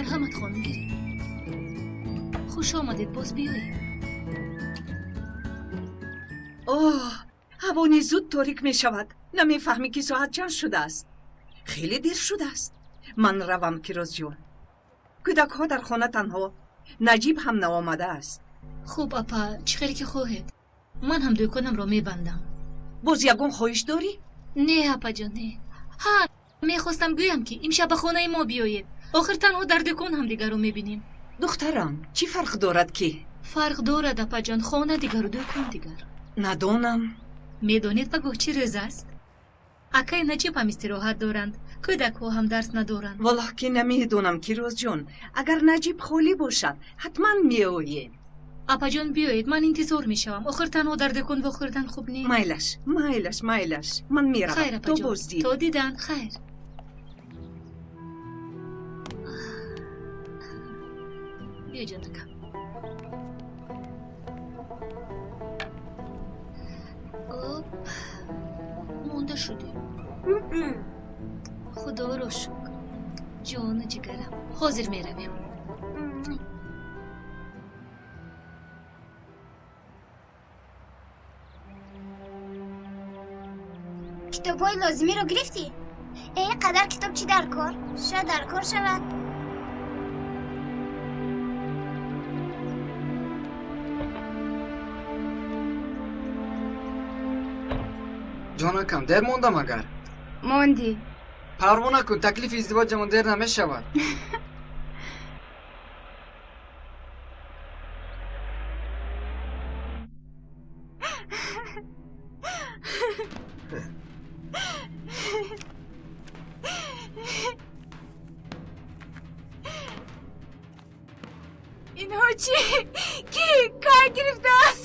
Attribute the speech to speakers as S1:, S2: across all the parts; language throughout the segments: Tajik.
S1: Марҳамат хонум, гиред. Хуш омадед, боз биёед.
S2: Оҳ, ҳаво низ зуд торик мешавад. Намефаҳмӣ ки соат чанд шудааст? Хеле дер шудааст. Ман равам, Кирозҷон. Кӯдакҳо дар хона танҳо. Наҷиб ҳам наомадааст.
S1: Хуб, апа, чӣ хеле ки хоҳед. Ман ҳам дӯконамро мебандам.
S2: Боз ягон хоҳиш дорӣ?
S1: Не, апаҷон, не. Ҳа, мехостам гӯям ки имшаб ба хонаи мо биёед. Охир танҳо дар дӯкон ҳамдигарро мебинем.
S2: Духтарам, чӣ фарқ дорад ки?
S1: Фарқ дорад, апаҷон, хона дигару дӯкон дигар.
S2: Надонам.
S1: Медонед пагоҳ чӣ рӯз аст? Акаи Наҷиб ҳам истироҳат доранд, кӯдакҳо ҳам дарс надоранд.
S2: Валлоҳ ки намедонам, Кирозҷон. Агар Наҷиб холӣ бошад, ҳатман меоем.
S1: Апаҷон, биёед, ман интизор мешавам. Охир танҳо дар дӯкон вохӯрдан хуб нест.
S2: Майлаш, майлаш, майлаш. Ман меравам.
S1: Хайр,
S2: То
S1: апаҷон.
S2: боздид.
S1: То дидан, хайр. Биё, ҷонакам. Оп, монда шудем. Худоро шукр. Ҷону ҷигарам. Ҳозир меравем.
S3: Китобҳои лозимиро гирифтӣ? Ин қадар китоб чӣ дар кор? Шояд дар кор шавад.
S4: Ҷонакам, дер мондам агар?
S5: Мондӣ.
S4: Парво накун, таклифи издивоҷамон дер намешавад.
S5: Инҳо чӣ? Кӣ кай гирифтааст?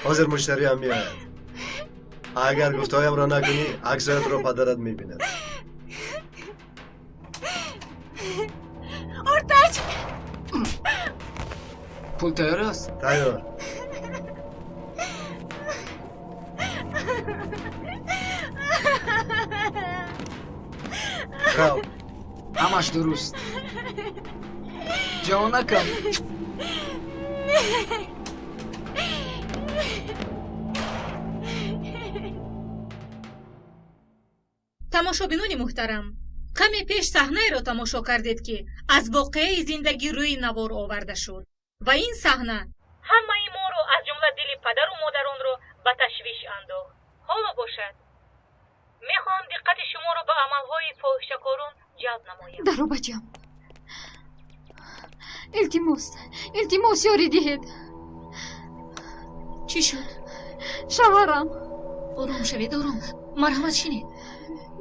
S6: Ҳозир муштариам меояд. Агар гуфтаҳоямро накунӣ, аксоятро падарат мебинад.
S5: Ортач!
S4: Пул тайёр аст?
S6: Тайёр. Рав.
S4: Ҳамаш дуруст. Ҷонакам.
S1: Тамошобинони муҳтарам, каме пеш саҳнаеро тамошо кардед, ки аз воқеаи зиндагӣ рӯи навор оварда шуд ва ин саҳна ҳамаи моро, аз ҷумла дили падару модаронро ба ташвиш андохт. Ҳоло бошад, мехоҳам диққати шуморо ба амалҳои фоҳишакорон ҷалб намоям.
S7: Даро, бачам. Илтимос, илтимос, ёрӣ диҳед.
S1: Чӣ шуд?
S7: Шавҳарам.
S1: Ором шавед, ором. Марҳамат, шинед.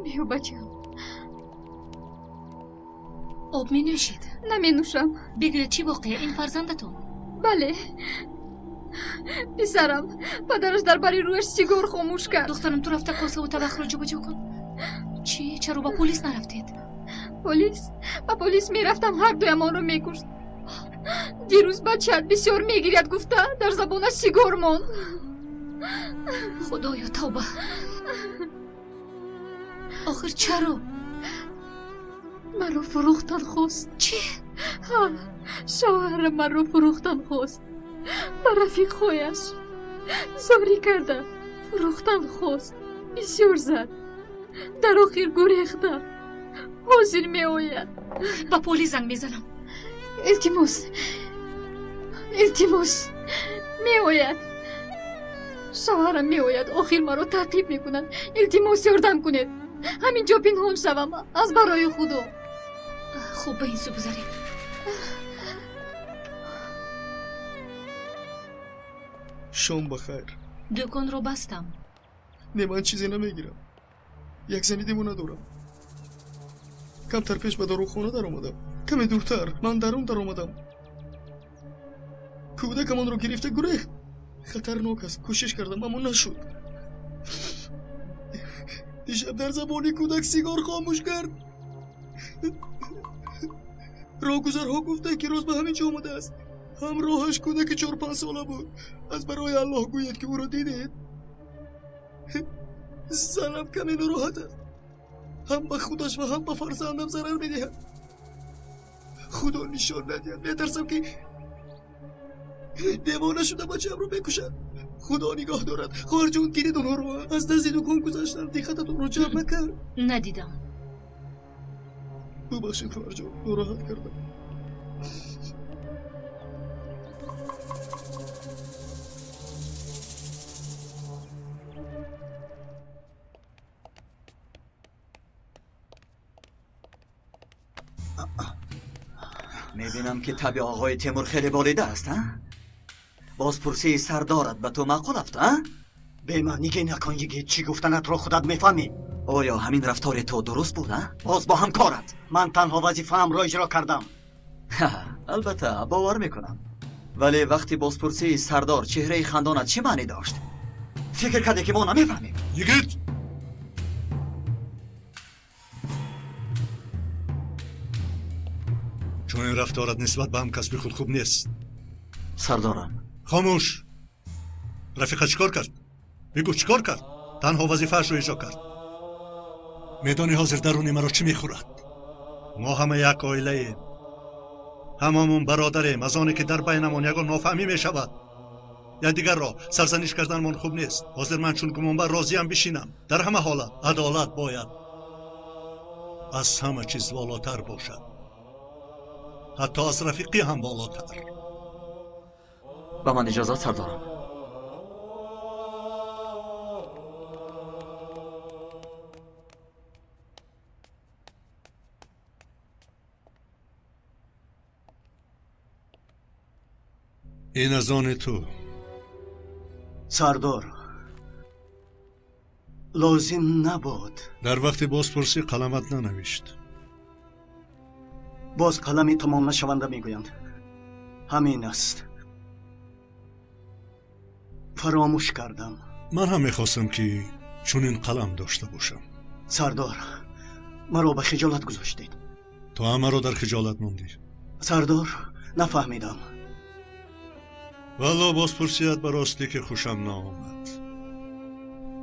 S7: Биё, бачам.
S1: Об менӯшед?
S7: Наменӯшам.
S1: Бигӯед, чӣ воқеа? Ин фарзандатон?
S7: Бале, писарам. Падараш дар бари рӯяш сигор хомӯш кард.
S1: Духтарам, ту рафта косаву табақро ҷобаҷо кун. Чӣ? Чаро ба полис нарафтед?
S7: Полис? Ба полис мерафтам, ҳар дуямонро мекушт. Дирӯз бачаат бисёр мегиряд гуфта, дар забонаш сигор монд.
S1: Худоё, тавба! Охир чаро?
S7: Маро фурӯхтан хост.
S1: Чӣ?
S7: Ҳа, шавҳарам маро фурӯхтан хост. Ба рафиқҳояш зорӣ карда фурӯхтан хост. Бисёр зад. Дар охир гурехтам. Ҳозир меояд.
S1: Ба полис занг мезанам.
S7: Илтимос, илтимос, меояд. Шавҳарам меояд, охир маро таъқиб мекунад. Илтимос, ёрдам кунед. Ҳамин ҷо пинҳон шавам, аз барои Худо.
S1: Хуб, ба ин сӯ гузаред.
S8: Шом ба хайр.
S1: Дӯконро бастам.
S8: Не, ман чизе намегирам. Як зани девона дорам. Камтар пеш ба дорухона даромадам. Каме дуртар ман дарун даромадам. Кӯдакам онро гирифта гурехт. Хатарнок аст. Кӯшиш кардам, аммо нашуд. Дишаб дар забони кӯдак сигор хомӯш кард. Роҳгузарҳо гуфтанд, ки рӯз ба ҳамин ҷо омадааст. Ҳамроҳаш кӯдаки 4-5 сола буд. Аз барои Аллоҳ гӯед, ки ӯро дидед. Занам каме нороҳат аст. Ҳам ба худаш ва ҳам ба фарзандам зарар медиҳад. Худо нишон надиҳад. Метарсам ки девона шуда бачаамро мекушад. Худо нигоҳ дорад. Хоҳарҷон, дидед онҳоро? Аз назди дукон гузаштам, диққататонро ҷалб накард.
S1: Надидам.
S8: Бубахшед, хоҳарҷон, нороҳат кардам.
S9: Мебинам ки таби оғои Темур хеле болида аст, а? Бозпурсии сардорат ба ту маъқул афт, а?
S10: Бемаъниге накун, йигит, чӣ гуфтанатро худат мефаҳмӣ.
S9: Оё ҳамин рафтори ту дуруст буд, а? Боз бо ҳамкорат.
S10: Ман танҳо вазифаамро иҷро кардам.
S9: Албатта, бовар мекунам. Вале вақти бозпурсии сардор чеҳраи хандонат чӣ маънӣ дошт? Фикр кардӣ ки мо намефаҳмем?
S8: Йигит! Чунин рафторат нисбат ба ҳамкасби худ хуб нест.
S9: Сардорам.
S8: Хомӯш! Рафиқа чӣ кор кард? Бигӯ, чӣ кор кард? Танҳо вазифаашро иҷро кард. Медонӣ ҳозир даруни маро чӣ мехӯрад? Мо ҳама як оилаем. Ҳамамон бародарем. Аз оне ки дар байнамон ягон нофаҳмӣ мешавад, якдигарро сарзаниш карданамон хуб нест. Ҳозир ман чун гумонбар розиям бишинам. Дар ҳама ҳолат адолат бояд аз ҳама чиз волотар бошад, ҳатто аз рафиқӣ ҳам болотар.
S9: Ба ман иҷозат, сардорам.
S8: Ин аз они ту.
S10: Сардор, лозим набуд.
S8: Дар вақти бозпурсӣ қаламат нанавишт.
S10: Боз қалами тамом нашаванда мегӯянд. Ҳамин аст. Фаромӯш кардам.
S8: Ман ҳам мехостам ки чунин қалам дошта бошам.
S10: Сардор, маро ба хиҷолат гузоштед.
S8: Ту ҳам маро дар хиҷолат мондӣ.
S10: Сардор, нафаҳмидам.
S8: Валло бозпурсият ба ростӣ ки хушам наомад.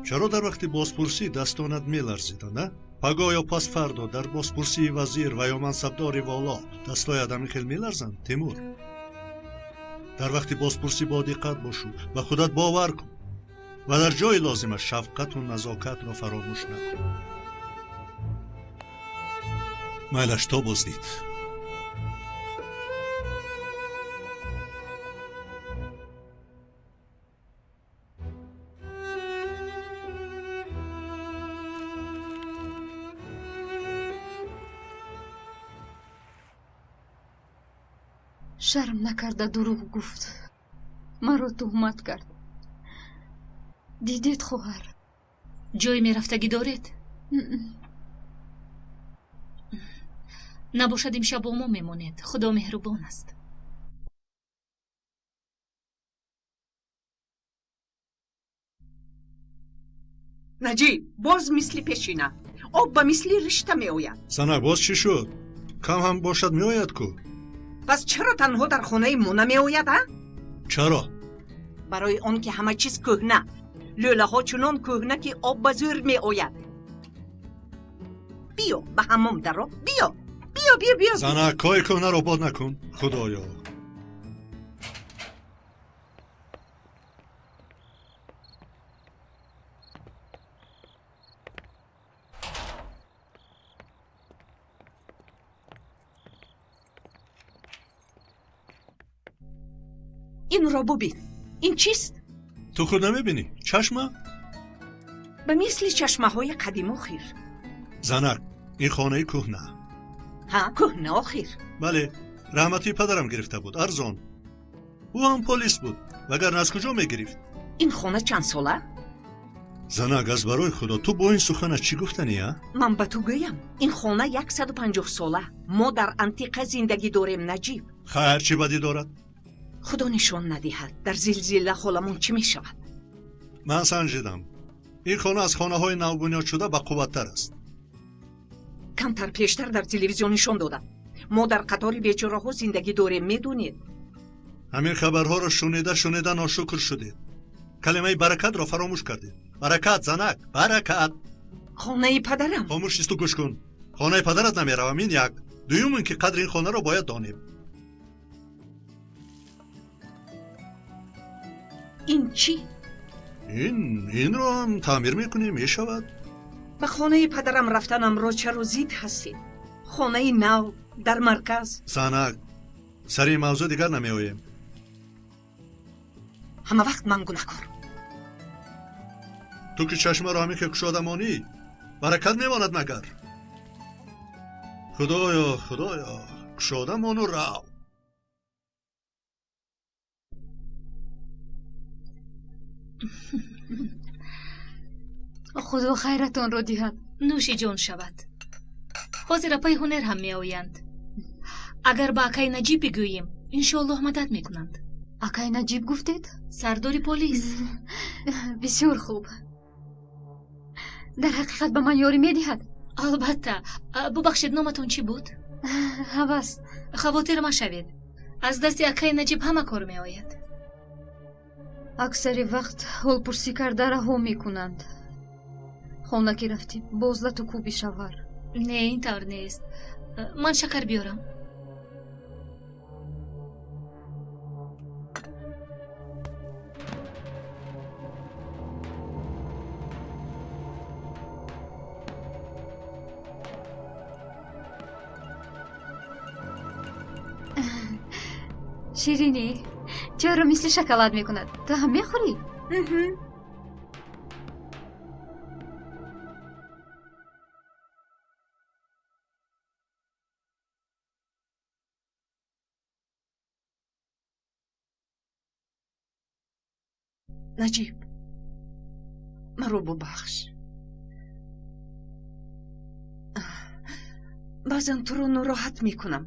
S8: Чаро дар вақти бозпурсӣ дастонат меларзиданд, а? Пагоҳ ё пас фардо дар бозпурсии вазир ва ё мансабдори воло дастҳоят ҳамин хел меларзанд, Темур? Дар вақти бозпурсӣ бодиққат бошу, ба худат бовар кун ва дар ҷои лозима шафқату назокатро фаромӯш накун. Майлаш, то боздид.
S7: Шарм накарда дурӯғ гуфт. Маро туҳмат кард. Дидед, хоҳар?
S1: Ҷое мерафтагӣ доред? Набошад имшаб бо мо мемонед. Худо меҳрубон аст.
S2: Наҷиб, боз мисли пешина. Об ба мисли ришта меояд.
S8: Занак, боз чӣ шуд? Кам ҳам бошад меояд ку?
S2: Пас чаро танҳо дар хонаи мо намеояд, а?
S8: Чаро?
S2: Барои он ки ҳама чиз кӯҳна. Лӯлаҳо чунон кӯҳна ки об ба зӯр меояд. Биё, ба ҳаммом даро. Биё, биё, биё, биё.
S8: Занак, кӯи кӯҳнаро бод накун. Худоё.
S2: Инро бубин. Ин чист?
S8: Ту худ намебинӣ? Чашма?
S2: Ба мисли чашмаҳои қадим охир.
S8: Занак, ин хонаи кӯҳна.
S2: Ҳа, кӯҳна охир.
S8: Бале, раҳматии падарам гирифта буд, арзон. Ӯ ҳам полис буд, вагарна аз куҷо мегирифт?
S2: Ин хона чанд сола?
S8: Занак, аз барои худо, ту бо ин суханат чӣ гуфтанӣ, а?
S2: Ман ба ту гӯям, ин хона 150 сола. Мо дар антиқа зиндагӣ дорем, Наҷиб.
S8: Хайр, чӣ бадӣ дорад?
S2: Худо нишон надиҳад, дар зилзила ҳоламон чӣ мешавад?
S8: Ман санҷидам. Ин хона аз хонаҳои навбунёдшуда бақувваттар аст.
S2: Камтар пештар дар телевизион нишон додам. Мо дар қатори бечораҳо зиндагӣ дорем, медонед?
S8: Ҳамин хабарҳоро шунида шунида ношукр шудед. Калимаи баракатро фаромӯш кардед. Баракат, занак, баракат.
S2: Хонаи падарам.
S8: Хомӯш исту гӯш кун. Хонаи падарат намеравам, ин як. Дуюм ин ки қадри ин хонаро бояд донем.
S2: Ин чӣ?
S8: Инро ҳам таъмир мекунем, мешавад.
S2: Ба хонаи падарам рафтанамро чаро зид ҳастед? Хонаи нав дар марказ.
S8: Занак, сари ин мавзӯъ дигар намеоем.
S2: Ҳама вақт ман гунаҳкор.
S8: Ту ки чашмаро ҳамин ки кушода монӣ, баракат мемонад магар? Худоё, худоё, кушода мону рав.
S7: Худо хайратонро диҳад.
S1: Нӯши ҷон шавад. Ҳозир апаи Ҳунер ҳам меоянд. Агар ба акай Наҷиб бигӯем, иншоаллоҳ мадад мекунанд.
S7: Акай Наҷиб гуфтед?
S1: Сардори полис.
S7: Бисёр хуб. Дар ҳақиқат ба ман ёрӣ медиҳад?
S1: Албатта. Бубахшед, номатон чӣ буд?
S7: Ҳавас.
S1: Хавотир машавед. Аз дасти акай Наҷиб ҳама кор меояд.
S7: Аксари вақт ҳолпурсӣ карда раҳо мекунанд. Хона ки рафтем, боз лату кӯби шавҳар.
S1: Не, ин тавр нест. Ман шакар биёрам.
S7: Ширинӣ, чаро мисли шоколад мекунад? Ту ҳам мехӯрӣ?
S2: Наҷиб, маро бубахш. Баъзан туро нороҳат мекунам.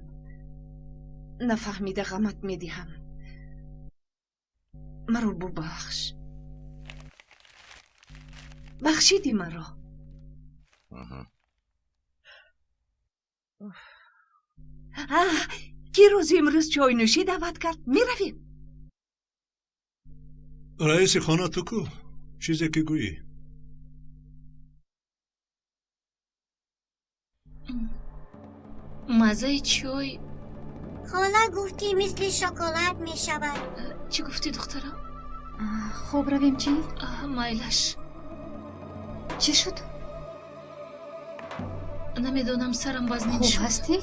S2: Нафаҳмида ғамат медиҳам. Маро бубахш. Бахшиди маро. Ки рӯзи имрӯз чойнӯшӣ даъват кард? Меравем.
S8: Раиси хона ту ку? Чизе ки гӯӣ.
S1: Маззаи чой.
S3: Хола гуфт, ки мисли шоколад мешавад.
S1: Чӣ гуфтӣ, духтарам?
S7: Хоб равем чӣ?
S1: Майлаш.
S7: Чӣ шуд?
S1: Намедонам, сарам вазнин
S7: хуб
S1: шуд.
S7: Ҳастӣ?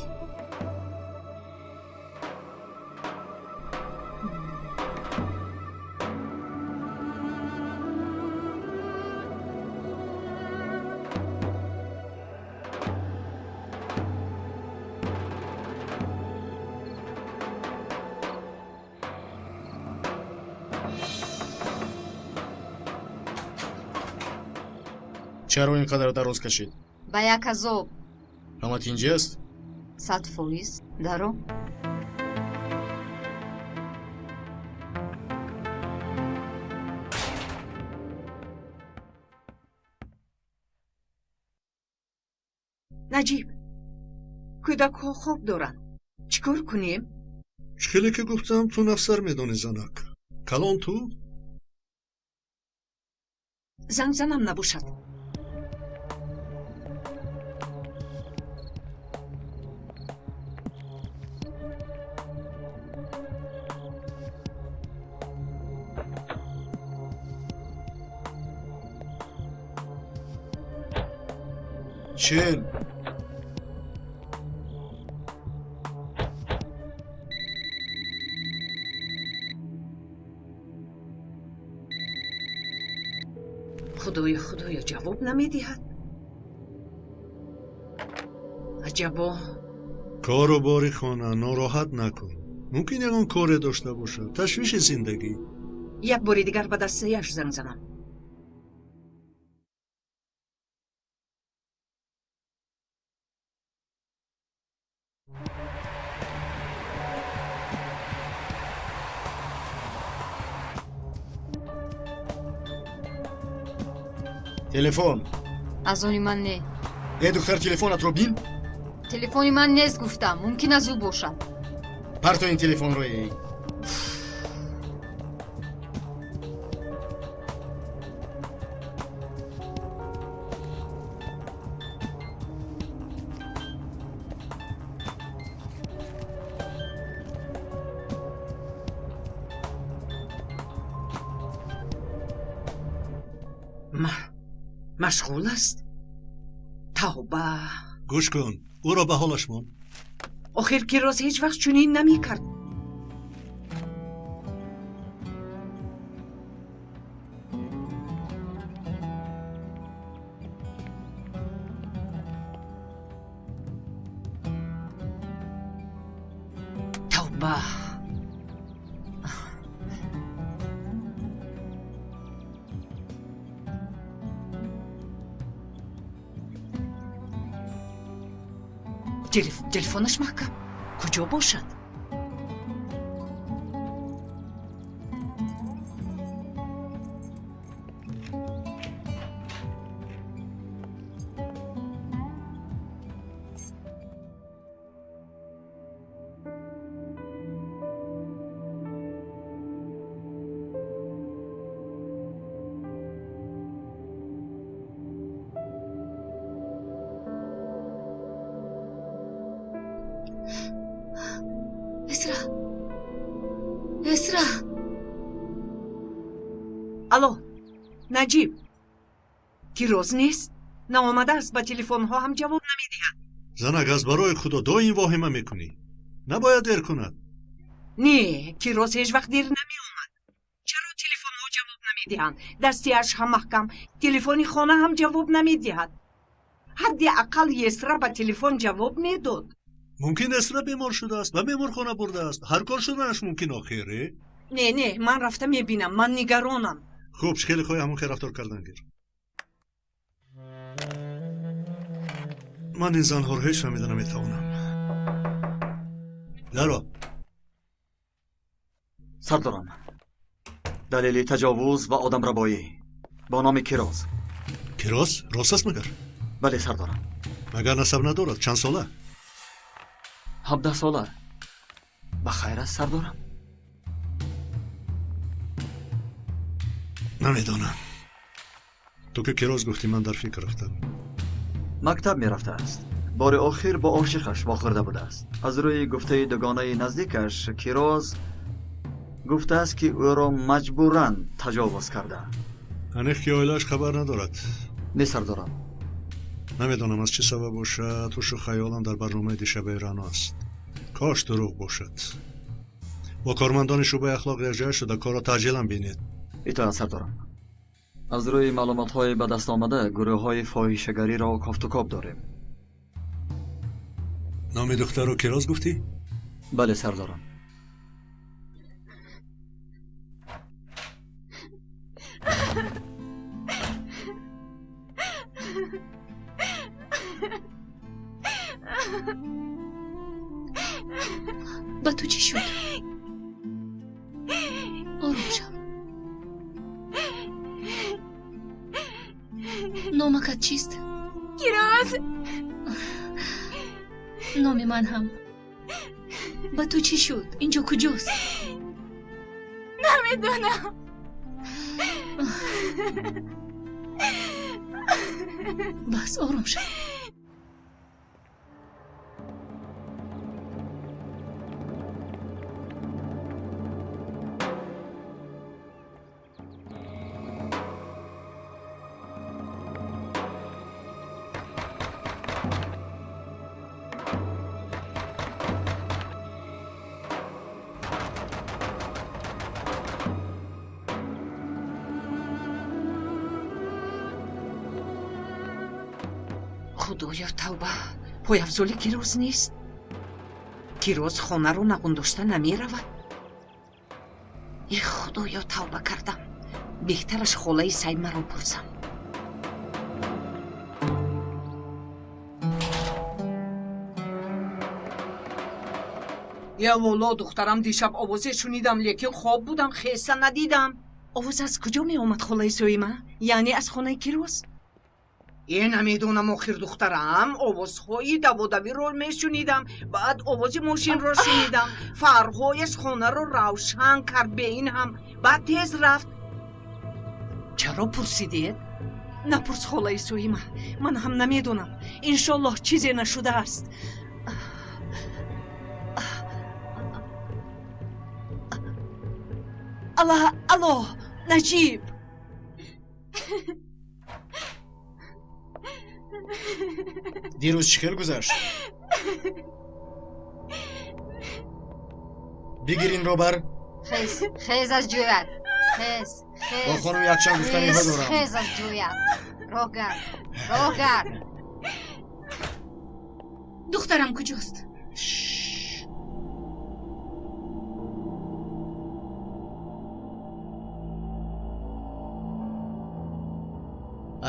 S11: Чаро ин қадар дароз кашид?
S7: Ба як азоб.
S11: Ҳама тинҷӣ аст?
S7: 100%. Даро.
S2: Наҷиб, кӯдакҳо хоб доранд. Чӣ кор кунем?
S8: Чӣ хеле ки гуфтам, ту нафсар медонӣ, занак. Калон ту?
S2: Занг занам набошад.
S11: Чел.
S2: Худоё, худоё, ҷавоб намедиҳад. Аҷабо.
S8: Кору бори хона нороҳат накун. Мумкин ягон коре дошта бошад. Ташвиши зиндагӣ.
S2: Як бори дигар ба дастаяш занг занам.
S11: Телефон.
S7: Аз они ман не.
S11: Э, духтар, телефонатро бин.
S7: Телефони ман нест, гуфтам. Мумкин аз ӯ бошад.
S11: Парто ин телефонро, эй.
S2: Машғул аст? Тавба!
S8: Гӯш кун, ӯро ба ҳолаш мон.
S2: Охир Кироз ҳеҷ вақт чунин намекард. Тавба! Телефонаш маҳкам. Куҷо бошад?
S7: Эсра, Эсра.
S2: Алло, Наҷиб, Кироз нест? Наомадааст, ба телефонҳо ҳам ҷавоб намедиҳад.
S8: Занак, аз барои худо доим воҳима мекунӣ. Набояд дер кунад.
S2: Не, Кироз ҳеҷ вақт дер намеомад. Чаро телефонҳо ҷавоб намедиҳанд? Дастиаш ҳам маҳкам, телефони хона ҳам ҷавоб намедиҳад. Ҳадди ақал Есра ба телефон ҷавоб медод.
S8: Мумкин Эсра бемор шудааст, ба беморхона бурдааст. Ҳар кор шуданаш мумкин охир.
S2: Не, не, ман рафта мебинам, ман нигаронам.
S8: Хуб, хеле хоҳӣ ҳамон хел рафтор кардан гир. Ман ин занҳоро ҳеҷ фаҳмида наметавонам. Даро.
S9: Сардорам, далели таҷовуз ва одамрабоӣ бо номи Кироз.
S8: Кироз? Рост аст магар?
S9: Бале, сардорам.
S8: Магар насаб надорад? Чанд сола?
S9: 17 сола. Ба хайр аст, сардорам?
S8: Намедонам. Ту ки Кироз гуфтӣ, ман дар фикр рафтам.
S9: Мактаб мерафтааст. Бори охир бо ошиқаш вохӯрда будааст. Аз рӯи гуфтаи дугонаи наздикаш, Кироз гуфтааст, ки ӯро маҷбуран таҷовуз карда.
S8: Аниқ ки оилааш хабар надорад?
S9: Не, сардорам.
S8: Намедонам аз чӣ сабаб бошад, ҳушу хаёлам дар барномаи дишабаи Рано аст. Кош дурӯғ бошад. Бо кормандони шӯъбаи ахлоқ якҷоя шуда корро таъҷилан бинед.
S9: Итоат, сардорам. Аз рӯи маълумотҳои ба даст омада гурӯҳҳои фоҳишагариро кофтукоб дорем.
S8: Номи духтарро Кироз гуфтӣ?
S9: Бале, сардорам.
S7: Ба ту чӣ шуд? Ором шав. Номакат чист?
S5: Кироз.
S7: Номи ман ҳам. Ба ту чӣ шуд? Инҷо куҷост?
S5: Намедонам.
S7: Бас, ором шав.
S2: Худоё, тавба! Пойафзоли Кироз нест. Кироз хонаро нағундошта намеравад. Э, худоё, тавба кардам. Беҳтараш холаи Саймаро пурсам. Я волло, духтарам, дишаб овозе шунидам, лекин хоб будам, хеса надидам. Овоз аз куҷо меомад, холаи Соима? Яъне аз хонаи Кироз? Е, намедонам, охир духтарам, овозҳои даводавиро мешунидам, баъд овози мошинро шунидам. Фарҳояш хонаро равшан кард, бе ин ҳам баъд тез рафт. Чаро пурсидед? Напурс, холаи Соима, ман ҳам намедонам. Иншоллоҳ чизе нашудааст. Алло, алло, Наҷиб.
S11: Дирӯз чӣ хел гузашт? Бигир инро бар.
S7: Хез, хез аз ҷоят. Хез, хез.
S11: Бо хонум якчанд гуфтаниҳо дорам.
S7: Хез аз ҷоят. Роҳ гард, роҳ гард.
S1: Духтарам куҷост?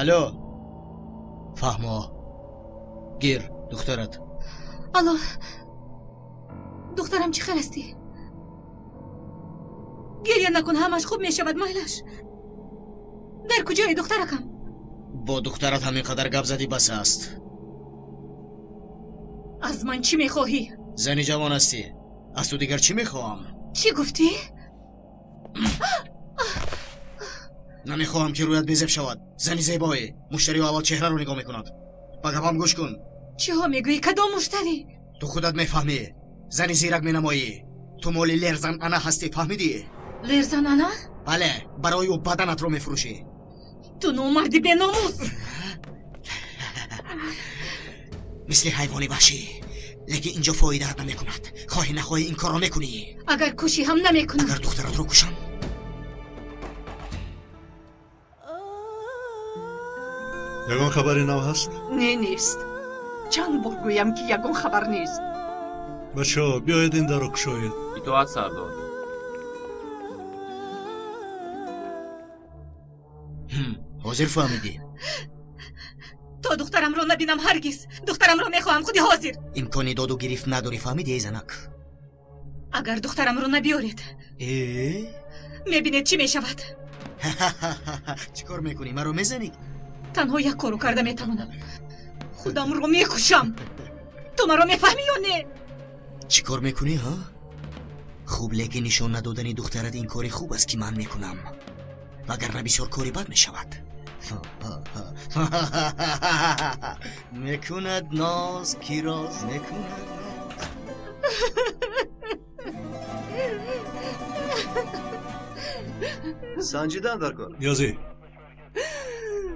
S11: Алло, фаҳмо, гир духтарат.
S1: Алло, духтарам, чӣ хел ҳастӣ? Гиря накун, ҳамаш хуб мешавад, майлаш. Дар куҷое духтаракам?
S11: Бо духтарат ҳамин қадар гап задӣ, бас аст.
S1: Аз ман чӣ мехоҳӣ?
S11: Зани ҷавон ҳастӣ, аз ту дигар чӣ мехоҳам?
S1: Чӣ гуфтӣ?
S11: Намехоҳам ки рӯят безеб шавад. Зани зебое, муштариҳо аввал чеҳраро нигоҳ мекунад. Ба гапам гӯш кун.
S1: Чиҳо мегӯӣ? Кадом муштарӣ?
S11: Ту худат мефаҳмӣ. Зани зирак менамоӣ. Ту моли Лерзан ана ҳастӣ, фаҳмидӣ?
S1: Лерзан ана?
S11: Бале, барои ӯ баданатро мефурӯшӣ.
S1: Ту номарди беномус!
S11: Мисли ҳайвони ваҳшӣ. Лекин инҷо фоидаат намекунад. Хоҳӣ нахоҳӣ ин корро мекунӣ.
S1: Агар кушӣ ҳам намекунам.
S11: Агар духтаратро кушам?
S8: Ягон хабари нав ҳаст?
S2: Не, нест. Чанд бор гӯям, ки ягон хабар нест.
S8: Бачаҳо, биёед ин дарро кушоед.
S12: Итоат, сардор.
S11: Ҳозир фаҳмидӣ?
S1: То духтарамро набинам ҳаргиз. Духтарамро мехоҳам худи ҳозир.
S11: Имкони доду гирифт надорӣ, фаҳмидӣ, эй занак?
S1: Агар духтарамро набиёред, мебинед чӣ мешавад.
S11: Чӣ кор мекунӣ? Маро мезанӣ?
S1: Танҳо як корро карда метавонам. Худамро мекушам. Ту маро мефаҳмӣ ё не?
S11: Чӣ кор мекунӣ, ҳа? Хуб, лекин нишон надодани духтарат ин кори хуб аст, ки ман мекунам. Вагарна бисёр кори бад мешавад. Мекунад ноз, Кироз, мекунад ноз.
S6: Санҷидан дар кор.
S8: Ниёзӣ,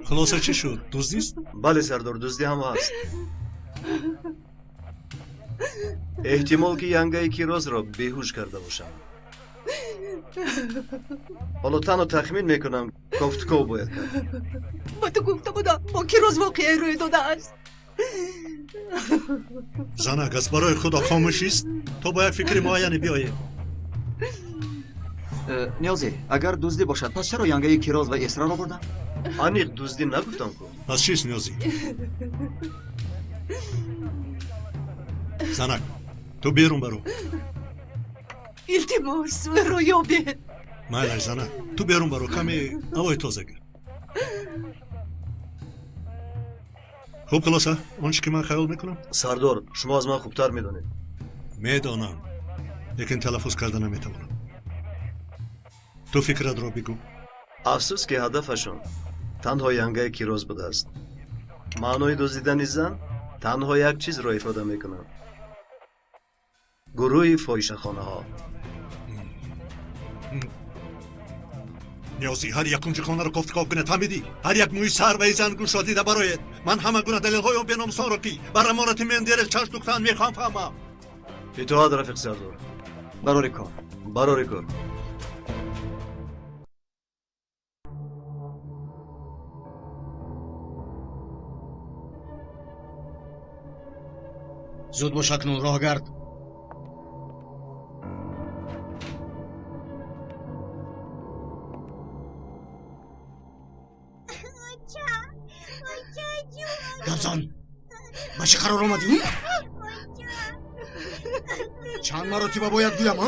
S8: хулоса чӣ шуд? Дуздист?
S6: Бале, сардор, дуздӣ ҳам ҳаст. Эҳтимол, ки янгаи Кирозро беҳуш карда бошам. Ҳоло танҳо тахмин мекунам, кофтуков бояд кард.
S2: Ба ту гуфта будам, бо Кироз воқеае рӯй додааст.
S8: Занак, аз барои худо хомӯшист, то ба як фикри муайяне биёем.
S9: Ниёзӣ, агар дуздӣ бошад, пас чаро янгаи Кироз ва Эсраро бурданд?
S6: Аниқ дуздӣ нагуфтам ку.
S8: Пас чист, Ниёзӣ? Занак, ту берун баро.
S2: Илтимос, ӯро ёбед.
S8: Майлаш, занак, ту берун баро, каме ҳавои тоза гир. Хуб, хулоса, он чӣ ки ман хаёл мекунам?
S6: Сардор, шумо аз ман хубтар медонед.
S8: Медонам, лекин талаффуз карда наметавонам. Ту фикратро бигӯ.
S6: Афсӯс, ки ҳадафашон танҳо янгаи Кироз будааст. Маънои дуздидани зан танҳо як чизро ифода мекунад. Гурӯҳи фоҳишахонаҳо.
S8: Ниёзӣ, ҳар як кунҷи хонаро кофтуков кунед, фаҳмидӣ? Ҳар як мӯи сар ва зан гӯшро дида бароед. Ман ҳама гуна далелҳои он беномусонро, ки бар амонати Мендерес чашм духтаанд, мехоҳам фаҳмам.
S6: Итоат, рафиқ сардор.
S9: Барори кор.
S6: Барори кор.
S11: Зуд бош, акнун роҳ гард. Гапзан, ба чӣ қарор омадӣ? Чанд маротиба бояд гӯям?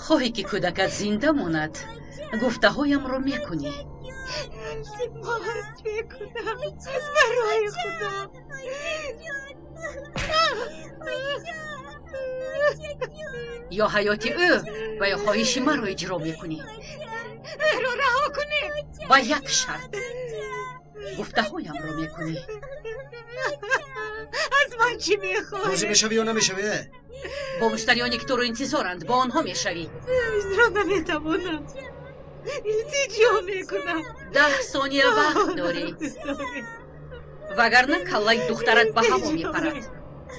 S13: Хоҳӣ, ки кӯдакат зинда монад, гуфтаҳоямро мекунӣ.
S5: Илтимос мекунам, аз барои худо.
S13: Ё ҳаёти ӯ ва ё хоҳиши маро иҷро мекунӣ.
S5: Ӯро раҳо кунед.
S13: Ба як шарт: гуфтаҳоямро мекунӣ.
S5: Аз ман чӣ мехоҳӣ?
S11: Розӣ мешавӣ ё намешавӣ?
S13: Бо муштариёне, ки туро интизоранд, бо онҳо мешавӣ.
S5: Иҷро наметавонам.
S13: Илтиҷо мекунам. 10 сония вақт дорӣ, вагарна каллаи духтарат ба ҳаво мепарад.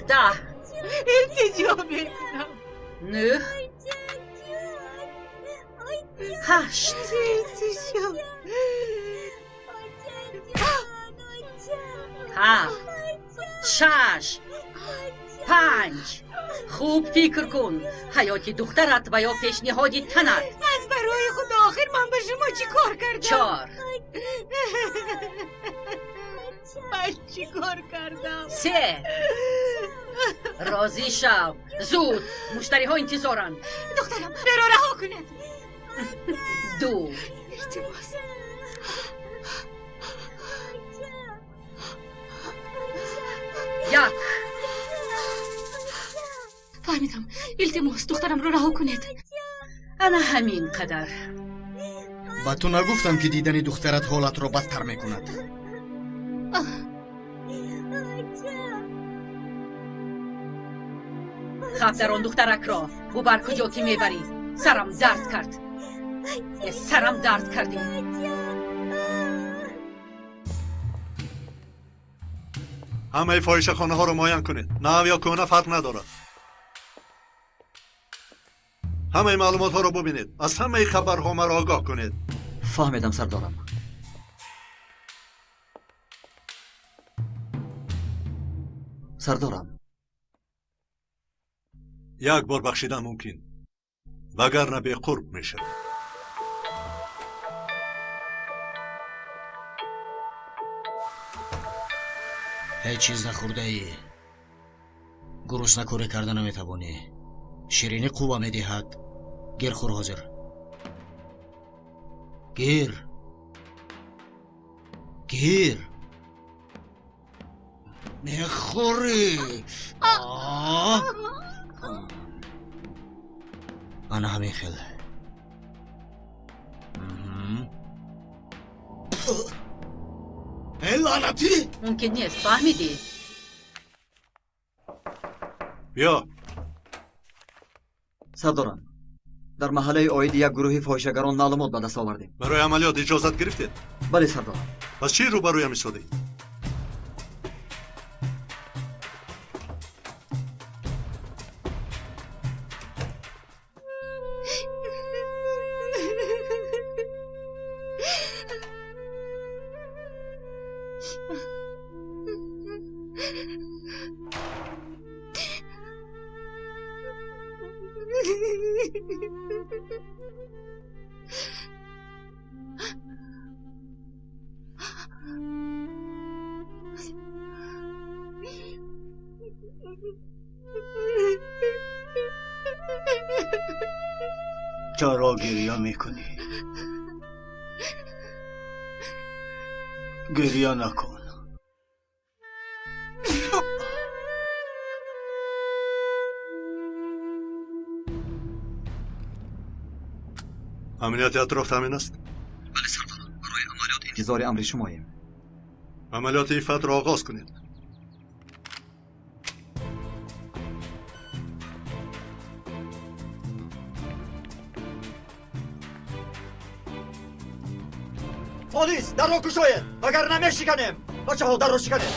S13: 10.
S5: Илтиҷо мекунам.
S13: 9, 8.
S5: Илтиҷо.
S13: 7, 6, 5. Хуб фикр кун. Ҳаёти духтарат ва ё пешниҳоди танат.
S5: Аз барои худо, охир ман ба шумо чӣ кор кардам?
S13: 4.
S5: Ман чӣ кор кардам?
S13: 3. Розӣ шав. Зуд. Муштариҳо интизоранд.
S5: Духтарам, маро раҳо кунед.
S13: 2.
S5: Илтимос.
S13: 1.
S7: Фаҳмидам. Илтимос, духтарамро раҳо кунед.
S13: Ана ҳамин қадар.
S11: Ба ту нагуфтам, ки дидани духтарат ҳолатро бадтар мекунад.
S13: Хабдар он духтаракро бубар куҷо ки мебарӣ. Сарам дард кард. Сарам дард кардӣ.
S8: Ҳамаи фоҳишахонаҳоро муайян кунед. Нав ё кӯҳна фарқ надорад. Ҳамаи маълумотҳоро бубинед. Аз ҳамаи хабарҳо маро огоҳ кунед.
S9: Фаҳмидам, сардорам. Сардорам,
S8: як бор бахшидан мумкин, вагарна беқурб мешавад.
S11: Ҳеҷ чиз нахӯрдаӣ, гурусна корӣ карда наметавонӣ. Ширинӣ қувва медиҳад. Гир, хӯр ҳозир. Гир, гир. Мехӯрӣ. Ана ҳамин хел. Э, лаънатӣ!
S13: Мумкин нест, фаҳмидӣ?
S8: Биё.
S9: Сардорам, дар маҳаллаи оиди як гурӯҳи фоҳишагарон маълумот ба даст овардем.
S8: Барои амалиёт иҷозат гирифтед?
S9: Бале, сардорам.
S8: Пас чӣ рӯбарӯям истодед?
S10: چرا گریه میکنی؟ گریه نکن.
S8: амнияти атроф таъмин аст?
S9: Бале, сардорам. Барои амалиёт интизори амри шумоем.
S8: Амалиёти иффатро оғоз кунед.
S9: Полис, дарро кушоед, вагарна мешиканем. Бачаҳо, дарро шиканед.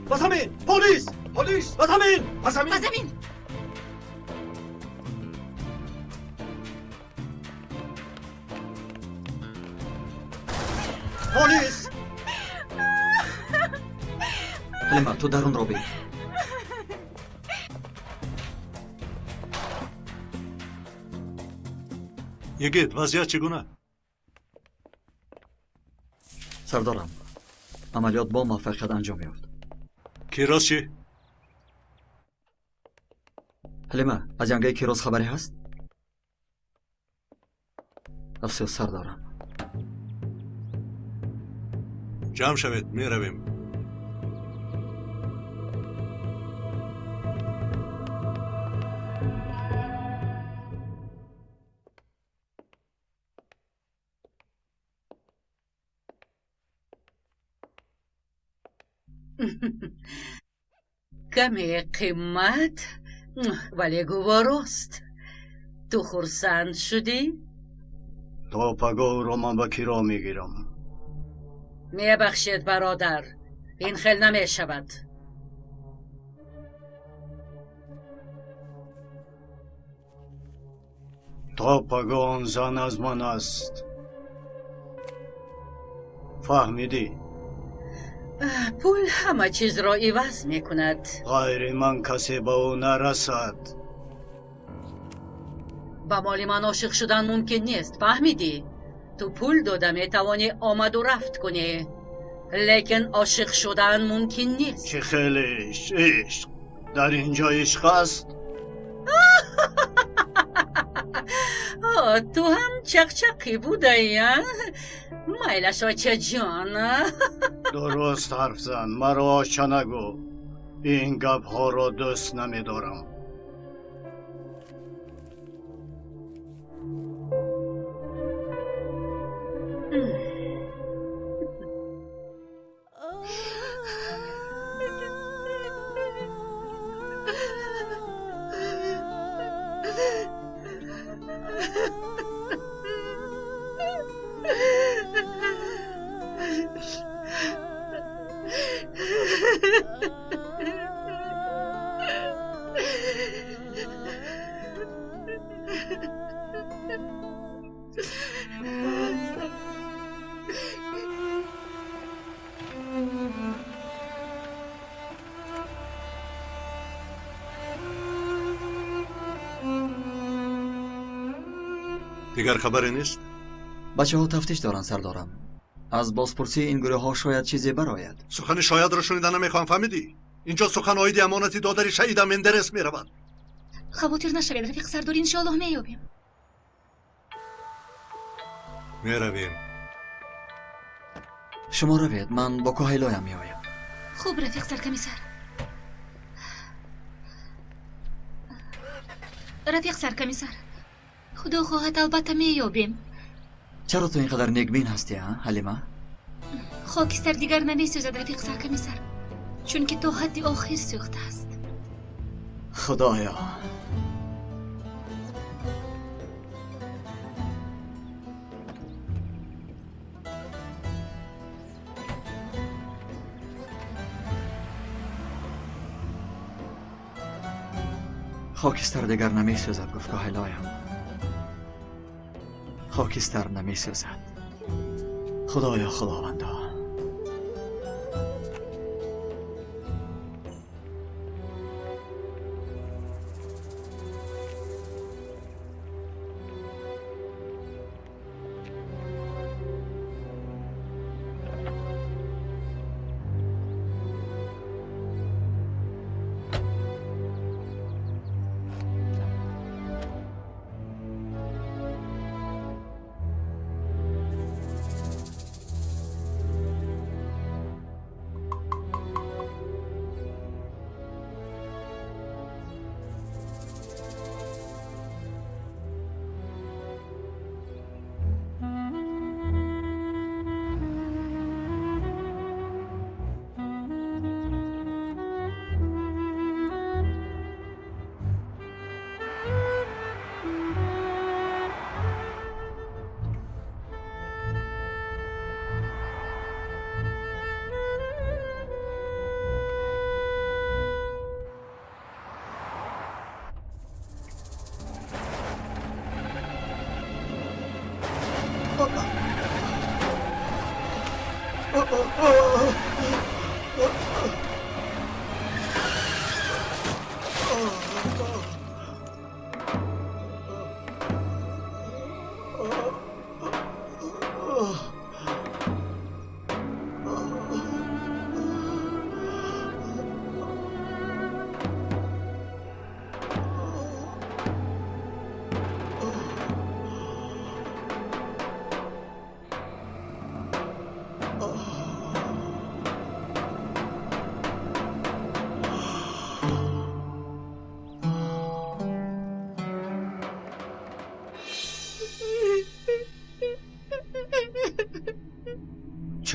S9: Ба замин! Полис! Полис! Ба замин! Ба замин!
S5: Ба замин!
S9: Полис! Ҳалима, ту дарунро бин.
S8: Йигит, вазъият чӣ гуна?
S9: Сардорам, амалиёт бо муваффақият анҷом ёфт.
S8: Кироз чӣ?
S9: Ҳалима, аз янгаи Кироз хабаре ҳаст? Афсӯс, сардорам.
S8: Ҷамъ шавед, меравем.
S13: Каме қимат, вале гуворост. Ту хурсанд шудӣ?
S10: То пагоҳ ӯро ман ба киро мегирам.
S13: Мебахшед, бародар, ин хел намешавад.
S10: То пагоҳ он зан аз ман аст. Фаҳмидӣ?
S13: Пул ҳама чизро иваз мекунад.
S10: Ғайри ман касе ба ӯ нарасад.
S13: Ба моли ман ошиқ шудан мумкин нест, фаҳмидӣ? Ту пул дода метавонӣ омаду рафт кунӣ, лекин ошиқ шудан мумкин нест.
S10: Чӣ хеле ишқ? Дар ин ҷо ишқ аст?
S13: Ту ҳам чақчақӣ будаӣ, а? Майлаш, очаҷон.
S10: Дуруст ҳарф зан, маро оча нагӯ. Ин гапҳоро дӯст намедорам.
S8: Дигар хабаре нест?
S9: Бачаҳо тафтиш доранд, сардорам. Аз бозпурсии ин гурӯҳҳо шояд чизе барояд.
S8: Сухани шоядро шунида намехоҳам, фаҳмидӣ? Инҷо сухан оиди амонати додари шаҳида Мендерес меравад.
S1: Хавотир нашавед, рафиқ сардор, иншоаллоҳ меёбем.
S8: Меравем.
S9: Шумо равед, ман бо коҳилоям меоям.
S1: Хуб, рафиқ саркомиссар. Рафиқ саркомиссар, худо хоҳад, албатта меёбем.
S9: Чаро ту ин қадар некбин ҳастӣ, а, Ҳалима?
S1: Хокистар дигар намесӯзад, рафиқ саркомиссар, чунки то ҳадди охир сӯхтааст.
S9: Худоё! Хокистар дигар намесӯзад, гуфт коҳилоям. Хокистар намесӯзад. Худоё, худовандо.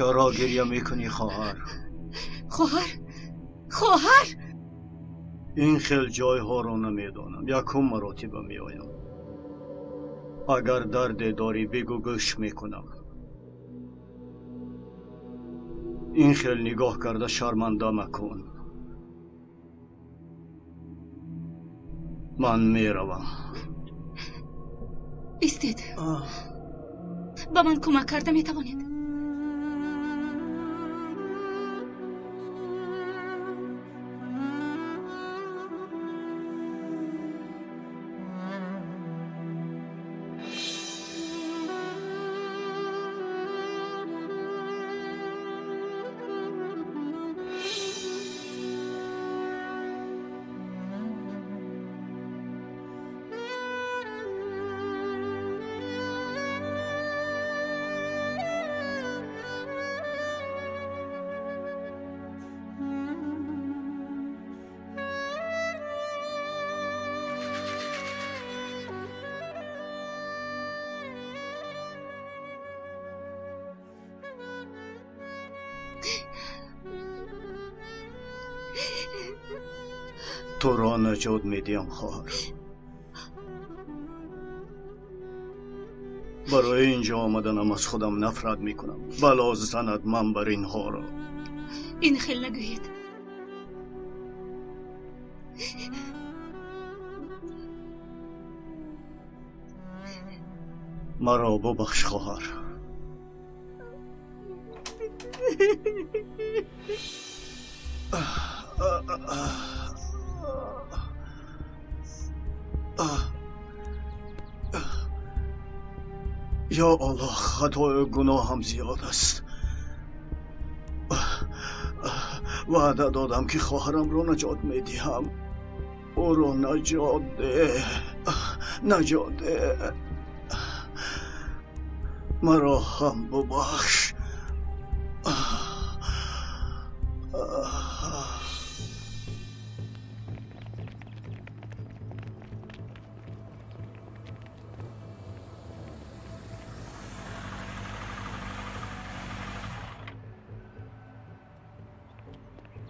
S10: چرا گریه میکنی خواهر؟
S1: خواهر؟ خواهر؟
S10: این خیل جای ها رو نمیدانم، یکم مراتبه میآیم. Агар дарде дорӣ бигӯ, гӯш мекунам. Ин хел нигоҳ карда шарманда макун. Ман меравам.
S1: Истед. Ба ман кӯмак карда метавонед?
S10: Туро наҷот медиҳам, хоҳар. Барои инҷо омаданам аз худам нафрат мекунам. Бало занад ман бар инҳоро.
S1: Ин хел нагӯед.
S10: Маро бубахш, хоҳар. Ё Аллоҳ, хатою гуноҳам зиёд аст. Ваъда додам, ки хоҳарамро наҷот медиҳам. Ӯро наҷот деҳ, наҷот деҳ. Маро ҳам бубахш.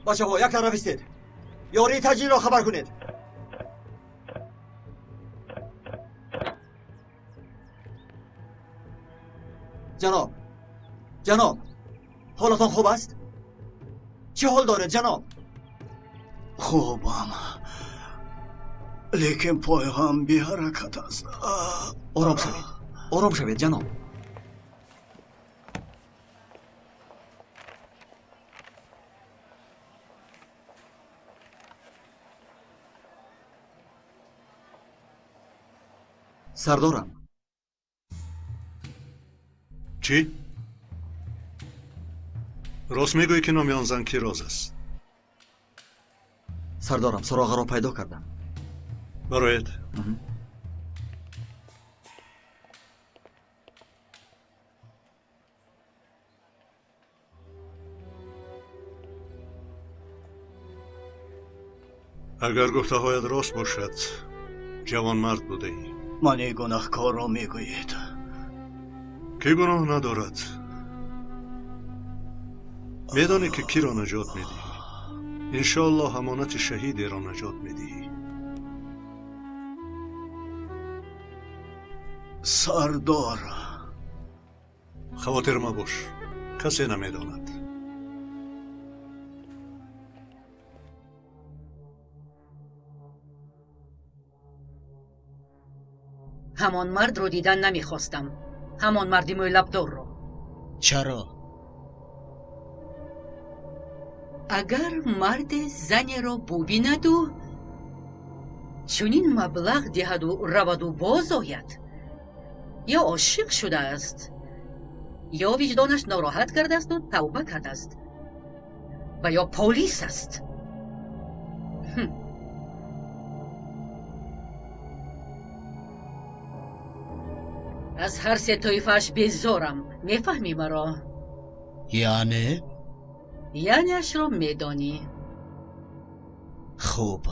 S9: Бачаҳо, як тараф истед. Ёрии таҷилро хабар кунед. Ҷаноб, ҷаноб, ҳолатон хуб аст? Чӣ ҳол доред, ҷаноб?
S10: Хубам, лекин пойҳам беҳаракат аст.
S9: Ором шавед, ором шавед, ҷаноб. Сардорам.
S8: Чӣ? Рост мегӯӣ, ки номи он зан Кироз аст?
S9: Сардорам, суроғаро пайдо кардам.
S8: Бароед. Агар гуфтаҳоят рост бошад, ҷавонмард будаӣ.
S10: Мани гунаҳкорро мегӯед.
S8: Кӣ гуноҳ надорад? Медонӣ, ки киро наҷот медиҳӣ? Иншоаллоҳ, амонати шаҳидеро наҷот медиҳӣ.
S10: Сардор,
S8: хавотир мабош, касе намедонад.
S13: Ҳамон мардро дидан намехостам. Ҳамон марди мӯйлабдорро.
S11: Чаро?
S13: Агар марде занеро бубинаду чунин маблағ диҳаду раваду боз ояд, ё ошиқ шудааст, ё виҷдонаш нороҳат кардаасту тавба кардааст, ва ё полис аст. Аз ҳар се тоифааш безорам. Мефаҳмӣ маро?
S11: Яъне?
S13: Яънеашро медонӣ.
S11: Хуб.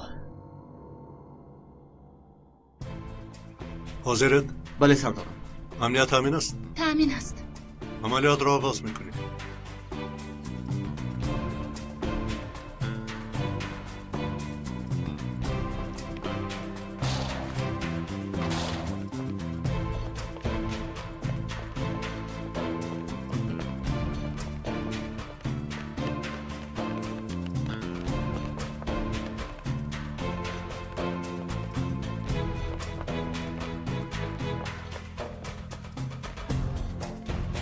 S8: Ҳозиред?
S9: Бале, сардорам.
S8: Амният таъмин аст?
S1: Таъмин аст.
S8: Амалиётро оғоз мекунем.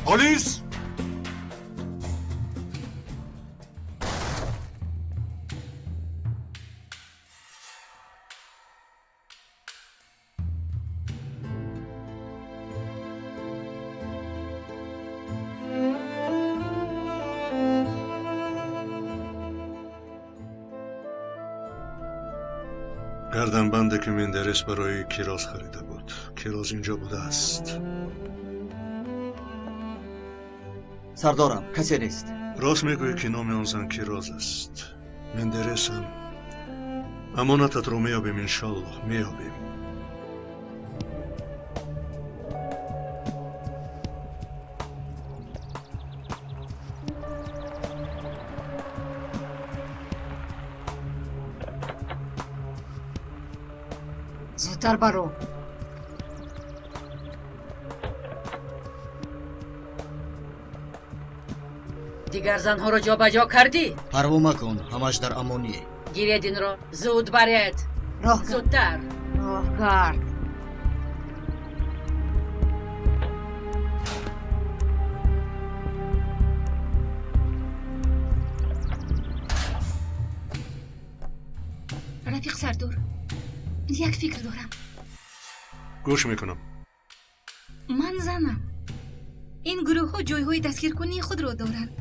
S8: Полис! Гарданбанде ки Мендерес барои Кироз харида буд. Кироз инҷо будааст.
S9: Сардорам, касе нест.
S8: Рост мегӯӣ ки номи он зан Кироз аст. Мендересам. Амонататро меёбем, иншоллоҳ, меёбем.
S7: Зудтар баро.
S13: Дигар занҳоро ҷобаҷо кардӣ?
S11: Парво макун, ҳамаш дар амоние.
S13: Гиред инро, зуд баред.
S7: Роҳ кард.
S13: Зудтар.
S7: Роҳ кард.
S1: Рафиқ Сардор, як фикр дорам.
S8: Гӯш мекунам.
S1: Ман занам. Ин гурӯҳҳо ҷойҳои дастгиркунии худро доранд.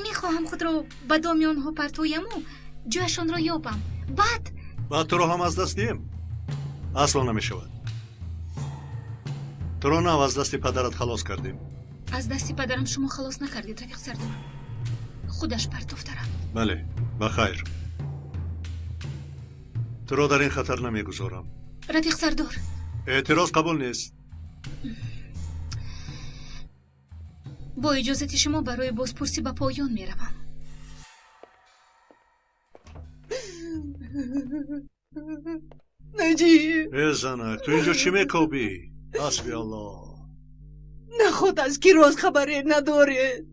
S1: Мехоҳам худро ба доми онҳо партояму ҷояшонро ёбам. Баъд
S8: Баъд туро ҳам аз даст диҳем? Асло намешавад. Туро нав аз дасти падарат халос кардем.
S1: Аз дасти падарам шумо халос накардед, рафиқ Сардор. Худаш партофта рафт.
S8: Бале, ба хайр. Туро дар ин хатар намегузорам.
S1: Рафиқ Сардор.
S8: Эътироз қабул нест.
S1: Бо иҷозати шумо барои бозпурсӣ ба поён меравам.
S2: Наҷиб!
S8: Э занак, ту инҷо чӣ мекобӣ? Ҳасби Аллоҳ.
S2: Наход аз Кироз хабаре надоред.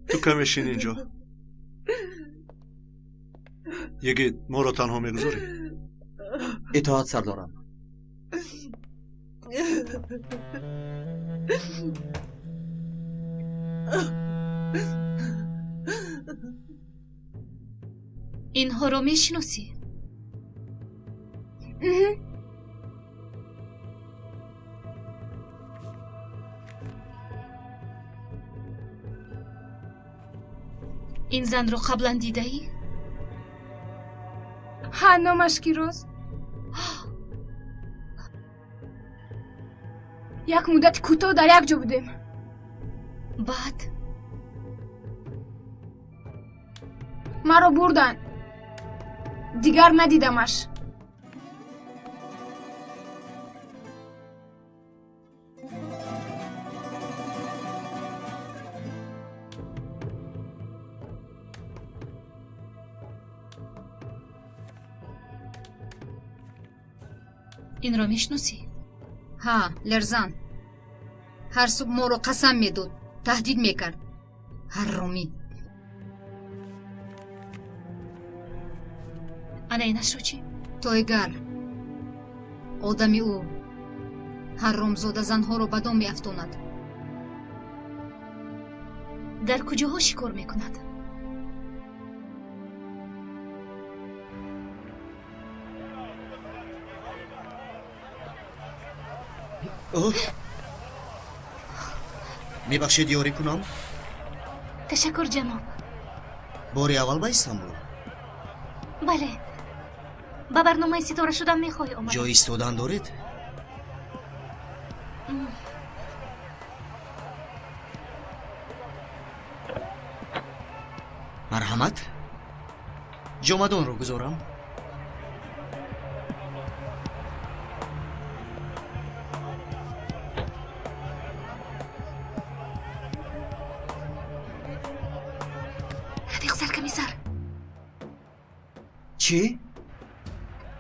S8: Ту каме шин инҷо. Йигит, моро танҳо мегузорӣ?
S9: Итоат, сардорам.
S1: Инҳоро мешиносӣ? Ин занро қаблан дидаӣ?
S5: Ҳа, номаш Кироз. Як муддати кӯтоҳ дар як ҷо будем.
S1: Баъд?
S5: Маро бурданд. Дигар надидамаш.
S1: Инро мешиносӣ?
S7: Ҳа, лерзан. Ҳар субҳ моро қасам медод, таҳдид мекард. Ҳарромӣ.
S1: Ана инашро чӣ?
S7: Тойгар. Одами ӯ. Ҳарромзода занҳоро ба дом меафтонад.
S1: Дар куҷоҳо шикор мекунад?
S11: Мебахшед, ёрӣ кунам?
S1: Ташаккур, ҷаноб.
S11: Бори аввал ба Истанбул?
S1: Бале. Ба барномаи ситора шудан мехоҳӣ омадам.
S11: Ҷои истодан доред? Марҳамат, ҷомадонро гузорам.
S1: Рафиқ саркомиссар.
S9: Чӣ?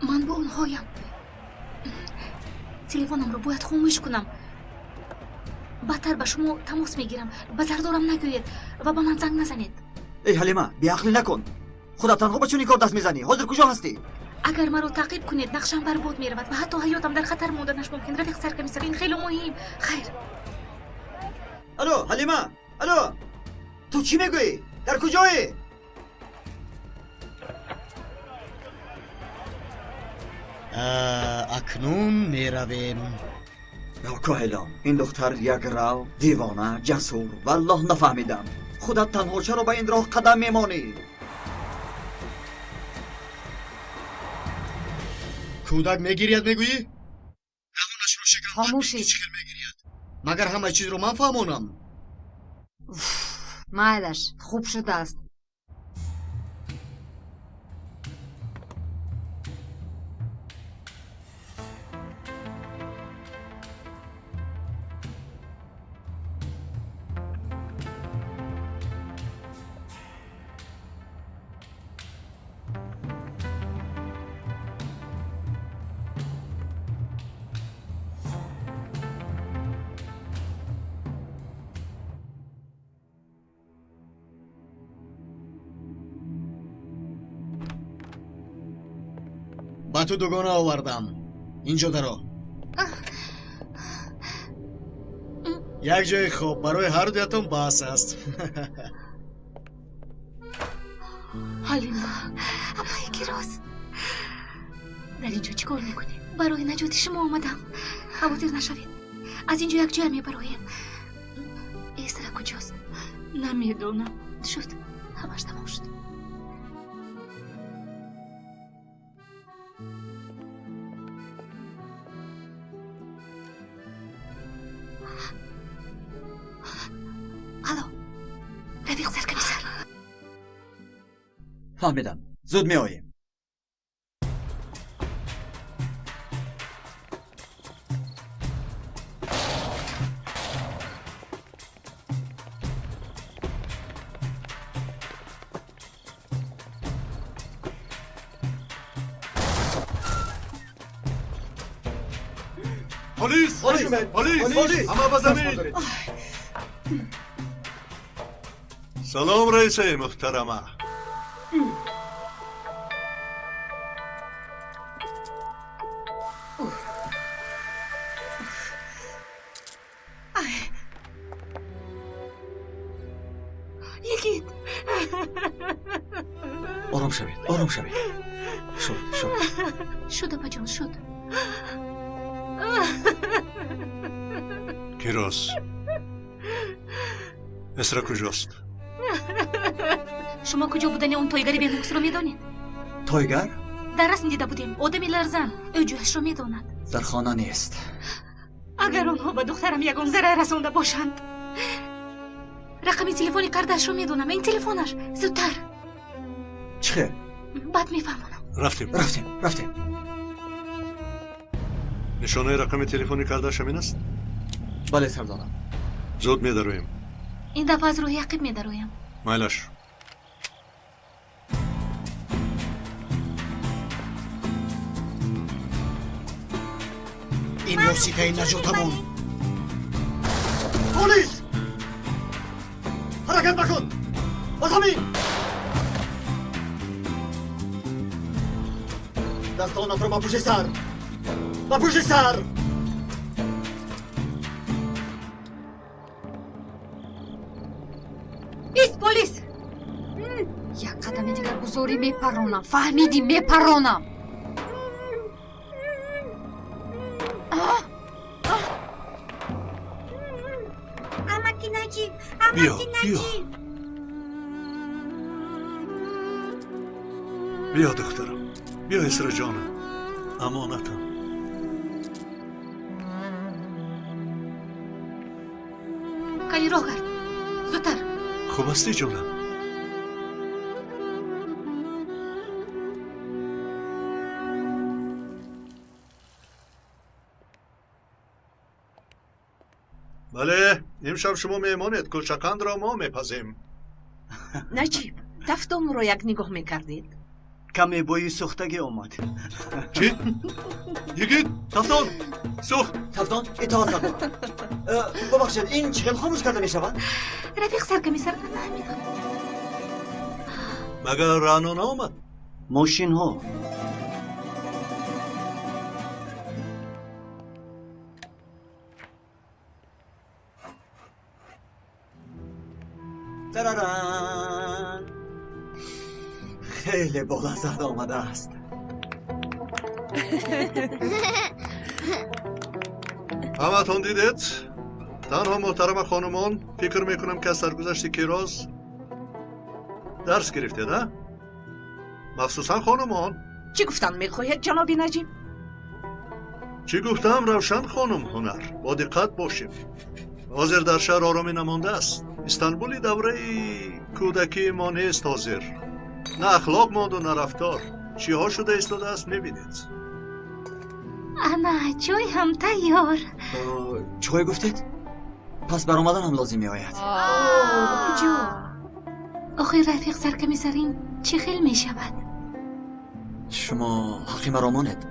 S1: Ман бо онҳоям. Телефонамро бояд хомӯш кунам. Баъдтар ба шумо тамос мегирам. Ба сардорам нагӯед ва ба ман занг назанед.
S9: Эй Ҳалима, беақлӣ накун. Худат танҳо ба чунин кор даст мезанӣ. Ҳозир куҷо ҳастӣ?
S1: Агар маро таъқиб кунед, нақшам барбод меравад ва ҳатто ҳаётам дар хатар монданаш мумкин. Рафиқ саркомиссар, ин хеле муҳим. Хайр.
S9: Алло, Ҳалима, алло, ту чӣ мегӯӣ? Дар куҷоӣ?
S11: Акнун меравем.
S9: Коҳилон, ин духтар якрав, девона, ҷасур. Валлоҳ нафаҳмидам. Худат танҳо чаро ба ин роҳ қадам мемонӣ?
S11: Кӯдак мегирияд мегӯӣ? Даҳонашро шикан.
S7: Хомӯшед.
S11: Чӣ хел мегирияд? Магар ҳамаи чизро ман фаҳмонам?
S7: Майлаш, хуб шудааст.
S11: Ба ту дугона овардам. Инҷо даро. Як ҷои хоб барои ҳар дуятон бас аст.
S1: Ҳалима, апаи Кироз, дар инҷо чӣ кор мекунед? Барои наҷоти шумо омадам. Хавотир нашавед, аз инҷо якҷоя мебароем. Эсра куҷост? Намедонам. Шуд, ҳамаш тамом шуд. Алло, рафиқ саркомиссар.
S9: Фаҳмидам, зуд меоем.
S8: Полис! Полис! Полис! Ҳама ба замин! Салом, раисаи муҳтарама.
S1: Йигит!
S9: Ором шавед, ором шавед. Шуд, шуд.
S1: Шуд, апаҷон, шуд.
S8: Кироз, Эсра куҷост?
S1: Шумо куҷо будани он тойгари бенуқсро медонед?
S9: Тойгар?
S1: Дар расм дида будем. Одами ларзан. Ӯ ҷояшро медонад.
S9: Дар хона нест.
S1: Агар онҳо ба духтарам ягон зарар расонда бошанд, рақами телефони кардашро медонам. Ин телефонаш. Зудтар.
S9: Чӣ хел?
S1: Баъд мефаҳмонам.
S8: Рафтем.
S9: Рафтем, рафтем.
S8: Нишонаи рақами телефони кардаш ҳамин аст?
S9: Бале, сардорам.
S8: Зуд медароем.
S1: Ин дафъа аз роҳи ақиб медароям.
S8: Майлаш.
S11: Ин воситаи наҷотамон.
S9: Полис! Ҳаракат накун! Ба замин! Дастонатро ба пушти сар! Ба пушти сар!
S1: Ист, полис!
S7: Як қадами дигар гузорӣ мепаронам. Фаҳмидӣ, мепаронам.
S3: Амаки Наҷиб,
S8: Биё,
S3: амаки
S8: биё.
S3: Наҷиб.
S8: Биё, духтарам. Биё, Эсра ҷонам. Амонатам.
S1: Кани роҳ гард. Зудтар.
S8: Хуб ҳастӣ, ҷонам? Бале, имшаб шумо меҳмонед, кулчақандро мо мепазем.
S2: Наҷиб, тафтонро як нигоҳ мекардед.
S10: Каме бӯи сӯхтагӣ омад.
S8: Чӣ? Йигит, тафтон! Сӯхт!
S9: Тафтон, итоат сардорам. Бубахшед, ин чӣ хел хомӯш карда мешавад?
S1: Рафиқ саркомиссар, намедонам.
S8: Магар Раъно наомад?
S10: Мошинҳо.
S9: Тараран! Хеле болаззат омадааст.
S8: Ҳаматон дидед? Танҳо муҳтарама хонумон, фикр мекунам ки аз саргузашти Кироз дарс гирифтед, а? Махсусан хонумон.
S2: Чӣ гуфтан мехоҳед, ҷаноби Наҷиб?
S8: Чӣ гуфтам, Равшан хонум ҳунар? Бо диққат бошем. Ҳозир дар шаҳр оромӣ намондааст. Истанбули давраи кӯдакии мо нест ҳозир. На ахлоқ монду, на рафтор. Чиҳо шуда истодааст, мебинед.
S7: Ана, чой ҳам тайёр.
S9: Чой гуфтед? Пас баромаданам лозим меояд.
S7: Куҷо? Охир рафиқ саркамиссарин чӣ хел мешавад?
S9: Шумо ҳаққи маро монед.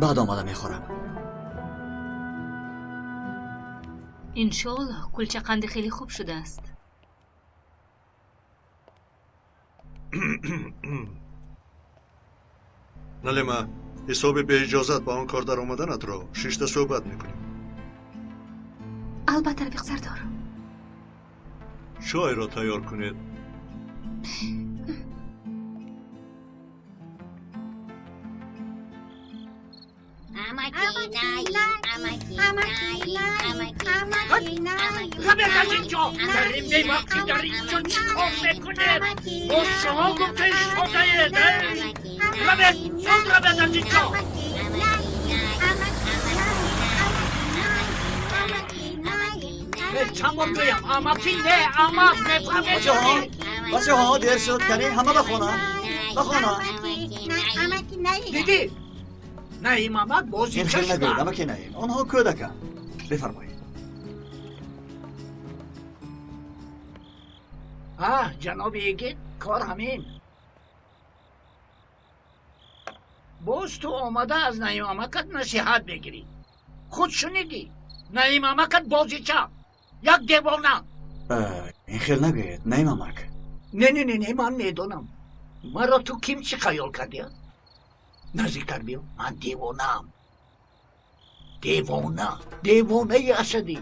S9: Баъд омада мехӯрам.
S1: Иншоаллоҳ кулчақанди хеле хуб шудааст.
S8: Налима, ҳисоби беиҷозат ба он кор даромаданатро шишта суҳбат мекунем.
S7: Албатта, рафиқ сардор.
S8: Чойро тайёр кунед.
S12: Равед аз инҷо! Дар ин бевақтӣ дар инҷо чӣ кор мекунед? Бо шумо гуфта истодаед! Равед, зуд равед аз инҷо! Чанд бор гӯям, амакӣ не, амак, мефаҳмед?
S9: Бачаҳо, дер шуд, кани ҳама ба хона, ба хона.
S12: Дидӣ? Наим амак бозича
S9: Ин хел
S12: шуда.
S9: нагӯед, амаки Наим, онҳо кӯдаканд. Бифармоед.
S12: Аҳ, ҷаноби Игит, кор ҳамин. Боз ту омада аз Наим амакат насиҳат мегирӣ. Худ шунидӣ, Наим амакат бозича, як девона.
S9: Ин хел нагӯед, Наим амак.
S12: Не, не, не, не, ман медонам. Маро ту ким чӣ хаёл кардӣ? Наздиктар биё, ман девонаам. Девона, девонаи асадӣ.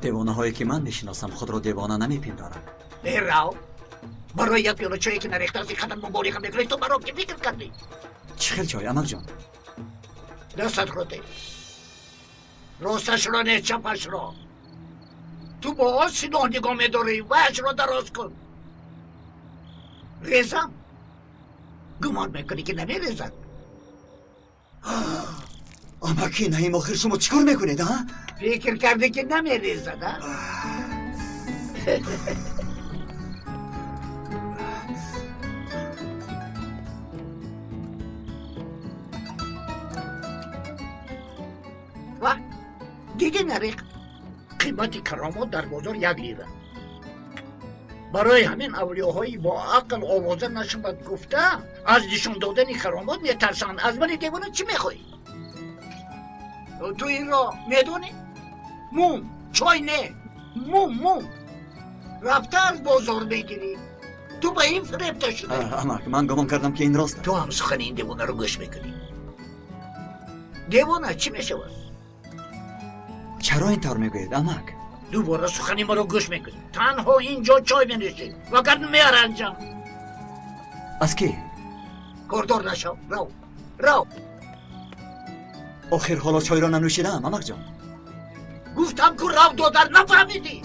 S9: Девонаҳое ки ман мешиносам худро девона намепиндоранд.
S12: Э, рав, барои як пиёла чое ки нарехтааст ин қадар муболиға мекунӣ, ту маро ки фикр кардӣ?
S9: Чӣ хел чой, амакҷон?
S12: Дастатро де. Росташро не, чапашро. Ту бо он синоҳ нигоҳ медорӣ, ваяшро дароз кун. Резам? Гумон мекунӣ ки намерезад?
S9: Амаки Наим, охир шумо чӣ кор мекунед, а?
S12: Фикр кардӣ ки намерезад, а? Ва дидӣ нарехт? Қимати каромот дар бозор 1 лира. Барои ҳамин авлиёҳои бо ақл овоза нашавад гуфта аз нишон додани каромот метарсанд. Аз мани девона чӣ мехоҳӣ? Ту инро медонӣ? Мум, чой не, мум, мум. Рафта аз бозор мегирӣ. Ту ба ин фиребта шудӣ.
S9: Амак, ман гумон кардам ки ин рост аст.
S12: Ту ҳам сухани ин девонаро гӯш мекунӣ. Девона чӣ мешавад?
S9: Чаро ин тавр мегӯед, амак?
S12: Дубора сухани маро гӯш мекунӣ. Танҳо инҷо чой менӯшӣ, вагарна меаранҷам.
S9: Аз кӣ?
S12: Кордор нашав, рав, рав.
S9: Охир ҳоло чойро нанӯшидаам, амакҷон.
S12: Гуфтам ку рав, додар, нафаҳмидӣ?